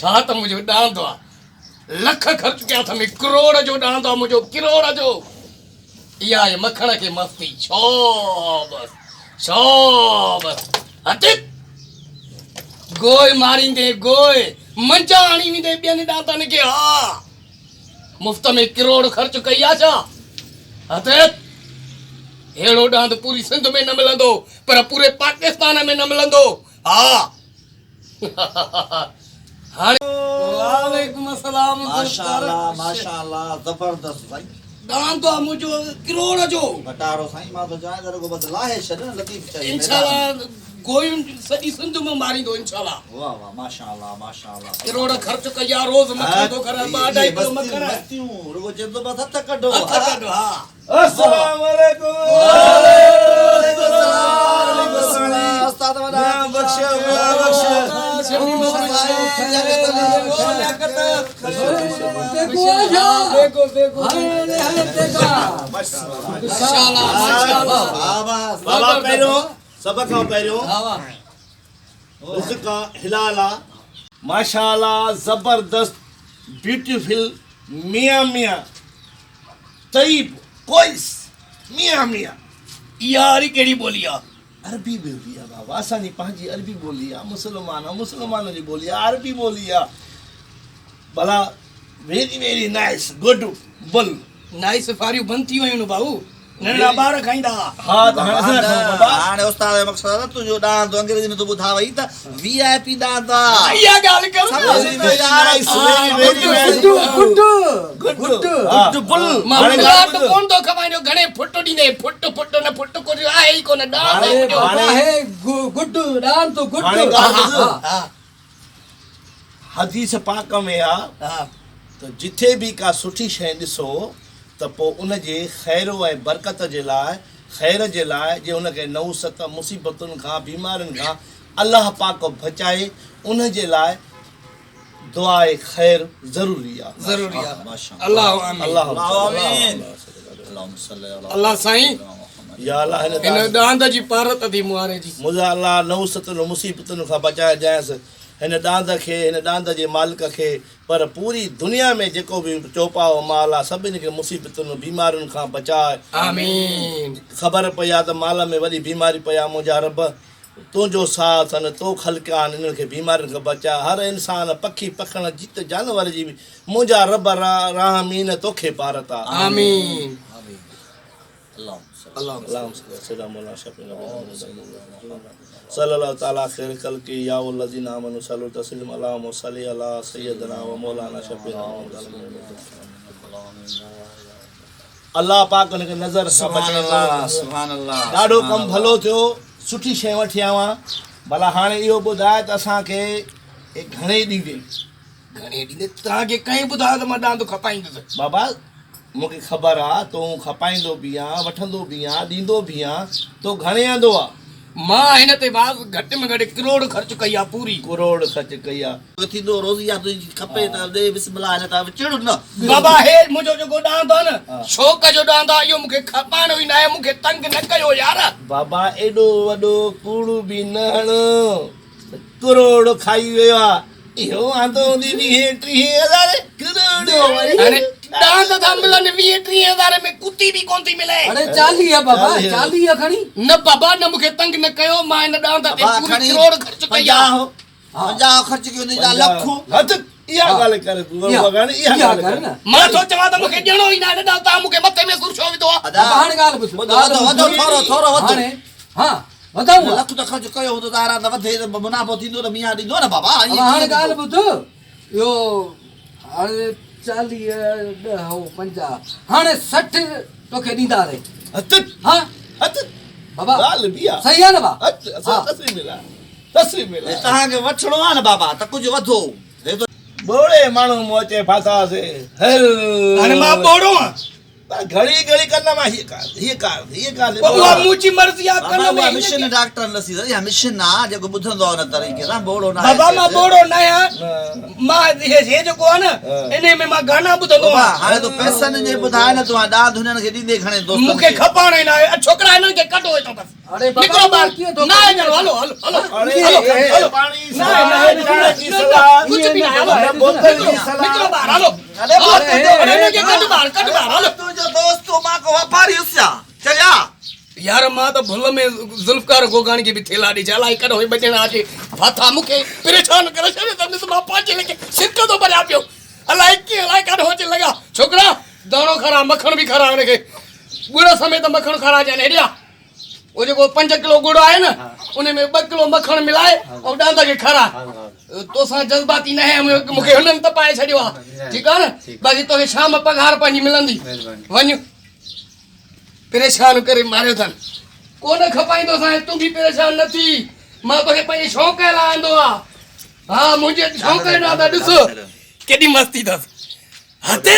ڇا ته منهنجو ڏاند آ. لک خرچ ڪيا اٿم، ڪروڙ جو ڏاند آ منهنجو، ڪروڙ جو. اها آهي مکڻ کي مستي. شابس شابس. هٽ گوء ماريندين گوء، منجا هڻي ويندين ٻين ڏاندن کي. ها مفت ۾ ڪروڙ خرچ ڪئي آ ڇا؟ هٽ ههڙو ڏاند پوري سنڌ ۾ نه ملندو، پر پوري پاڪستان ۾ نه ملندو. ها هاڻي وعليڪم السلام. ماشاءالله ماشاءالله زبردست سائين. ڏاند آ منهنجو ڪروڙ جو. ڀٽارو سائين مان ٿو چوان ته رڳو بس لاهي ڇڏ نه لطيف چئي ميدان. انشاءالله گويون سڄي سنڌ مان ماريندو انشاءالله. واه واه ماشاءالله ماشاءالله. ڪروڙ خرچ ڪئي آ روز مکڻ ٿو کارائي ٻه اڍائي ڪلو مکڻ. مستيون رڳو چئي ٿو بس هٿ ڪڍو. هٿ ڪڍو ها. السلام عليڪم. وعليڪم السلام وعليڪم السلام استاد وڏا. ميان بخش ميان بخش. بابا پهريون سڀ کان پهريون رزق آ حلال آ. ماشاءالله زبردست بيوٽيفل ميان ميان طيب ڪويس ميان ميان. اها وري ڪهڙي ٻولي آ. عربي ٻولي آ بابا اسان جي پنهنجي عربي ٻولي آ مسلمان آ مسلمانن جي ٻولي آ عربي ٻولي آ ڀلا ويري ويري نائس گڊ بل. نائس فاريون بند ٿي ويون ڀائو. ننڍڙا ٻار کائيندا ها. ها ته هاڻي اسان کائون بابا. هاڻي استاد جو مقصد آ ته تنهنجو ڏاند انگريزي ۾ تو ٻڌا وئي ته وي آء پي ڏاند آ. اها ڳالهه ڪر نه. Very very nice very very nice good good good good bull. مان پلاٽ ڪونه ٿو کپائين جو گهڻي ڦٽ ڏيندي ڦٽ ڦٽ نه ڦٽ ڪجهه آهي ئي ڪونه ڏاند آ منهنجو. آهي گڊ ڏاند گڊ. هاڻي ڳالهه ٻڌ. حديث پاڪ ۾ آ ته جٿي به ڪا سٺي شيء ڏسو ته پوء ان جي خير ۽ برڪت جي لاء خير جي لاء جي ان کي نحوست، مصيبتن کان، بيمارين کان الله پاڪ بچائي ان جي لاء دعاء خير ضروري آ. ضروري آ. الله آمين. آمين. الله سائين يا الله هن ڏاند جي پارت ٿي مهاري جي. منهنجا الله نحوستن مصيبتن کان بچائجانس. هن ڏاند کي، هن ڏاند جي مالڪ کي، پر پوري دنيا ۾ جيڪو به چوپائو مال آ، سڀني کي مصيبتن، بيمارين کان بچاء. آمين. خبر پئي آ ته مال ۾ وڏي بيماري پئي آ، منهنجا رب! تنهنجو ساهه اٿن، تو خلقيا آهن، انهن کي بيمارين کان بچاء. هر انسان، پکي پکڻ، جيت جانور جي به منهنجا رب راحمين توکي پارت آ. آمين. اللهم صل علي سيدنا مولانا شفيع صلي الله تعالي خير خلقه يا الذين امنوا صلوا تسليم اللهم صل علي سيدنا ومولانا شفيع الله پاڪ ان کي نظر سان بچائي. سبحان الله ڏاڍو ڪم ڀلو ٿيو سٺي شيء وٺي آيو ڀلا هاڻي اهو ٻڌاء ته اسان کي گهڻي ڏيندين؟ گهڻي ڏيندي؟ توهان کي ڪنهن ٻڌايو ته مان ڏاند کپائيندس؟ بابا مون کي خبر آ تون کپائيندو به آن، وٺندو به آن، ڏيندو به آن، تو گهڻي آندو آ؟ مان هن تي باز گهٽ ۾ گهٽ ڪروڙ خرچ ڪئي آ پوري. ڪروڙ خرچ ڪئي آ. ٿيندو روزي آ تنهنجي کپي ته ڏي بسم الله هن تان چڙ نه. بابا هي منهنجو جيڪو ڏاند آ نه شوق جو ڏاند آ اهو مون کي کپائڻو ئي ناهي مون کي تنگ نه ڪيو يار. بابا ايڏو وڏو ڪوڙ به نه هڻ. ڪروڙ کائي ويو آ اهو آندو هوندي ويهين ٽيهين هزارين ڪروڙ. اڙي ڏاند ٿا ملن ويهين ٽيهين هزارين ۾ ڪتي به ڪونه ٿي ملي. اڙي 40 بابا 40 کڻي. نه بابا نه مونکي تنگ نه ڪيو مان هن ڏاند تي پوري ڪروڙ خرچ ڪئي آ. 50 خرچ ڪيو هوندي ته لک. هت اها ڳالهه ڪر وڳاڻي اها ڳالهه ڪر. مان ٿو چوان ته مونکي ڏيڻو ئي ناهي ڏاند توهان مونکي مٿي ۾ سور ڇو وڌو آ. بابا هاڻي ڳالهه ٻڌ. وڌو وڌو ٿورو ٿورو وڌو. هاڻي ها وڌائون ها. لک ته خرچ ڪيو هوندو ظاهر آ ته وڌي ته منافعو ٿيندو ته ميان ڏيندو نه بابا ائين بابا هاڻي ڳالهه ٻڌ اهو هاڻي 40 ڏهه هو 50 هاڻي 60 توکي ڏينداسين. هت ها هت بابا ڳالهه به آ صحيح آ نه با هت اسان تسليم ملا تسليم ملا. توهان کي وٺڻو آ نه بابا ته ڪجهه وڌو. ٻوڙي ماڻهو مون اچي ڦاساسي هل. هاڻي مان ٻوڙو آن. پر گهڙي گهڙي ڪن مان هيء ڪار هيء ڪار هيء ڪار پوء اها منهنجي مرضي آ ڪن بابا ۾ اها هيء مشن ڊاڪٽر لسي اها مشن آ جيڪو ٻڌندو آ ان طريقي سان ٻوڙو ناهي بابا مان ٻوڙو ناهيان مان هي هي جيڪو آ نه انهي ۾ مان گانا ٻڌندو بابا آهيان. هاڻي تون پئسن جي ٻڌاء نه تون هاڻي ڏاند هنن کي ڏيندي کڻي دوستن مون کي کي. کپائڻو ئي ناهي. ڇوڪرا هنن کي ڪڍو هتان بس. اڙي بابا نڪرو ٻاهر. ڪيئن ٿو نه آهي ڄڻو هلو هلو هلو اڙي هلو هي هلو. پاڻي نه آهي نه آهي صلاح چانهه جي نه نه صلاح ڪجهه به نه آهي هلو نه بوتل جي صلاح. نڪرو ٻاهر هلو. اڙي هلو تنهنجو اڙي هنن کي ڪڍ ٻاهر ڪڍ ٻاهر هلو. تنهنجو دوست مان ڪو واپاري هيس ڇا چريا. يار مان ته ڀل ۾ ذوالفقار گوگاڻي کي به ٿيلها ڏئي ڇڏيا الائي ڪڏهن اهي ٻه ڄڻا اچي ڦاٿا مون کي پريشان ڪري ڇڏيو اٿن ڏس مان پنهنجي ليکي سرڪندو ڀريان پيو الائي ڪيئن الائي ڪڏهن اچي لڳا ڇوڪرا داڻو کارا مکڻ به کارا هن کي ڳڙ سميت مکڻ کاراجان هيڏي آ اهو جيڪو پنج ڪلو ڳڙ آهي نه ان ۾ ٻه ڪلو مکڻ ملائي ۽ ڏاند کي کارا توسان جذباتي نه آهيان مون کي هنن تپائي ڇڏيو آ ٺيڪ آ نه باقي توکي شام پگهار پنهنجي ملندي وڃ پريشان ڪري ماريو اٿن. ڪونه کپائيندوسانء، تون به پريشان نه ٿي. مان توکي پنهنجي شوق لاء آندو آ. ها منهنجي شوق لاء ته ڏس ڪيڏي مستي اٿس. هتي.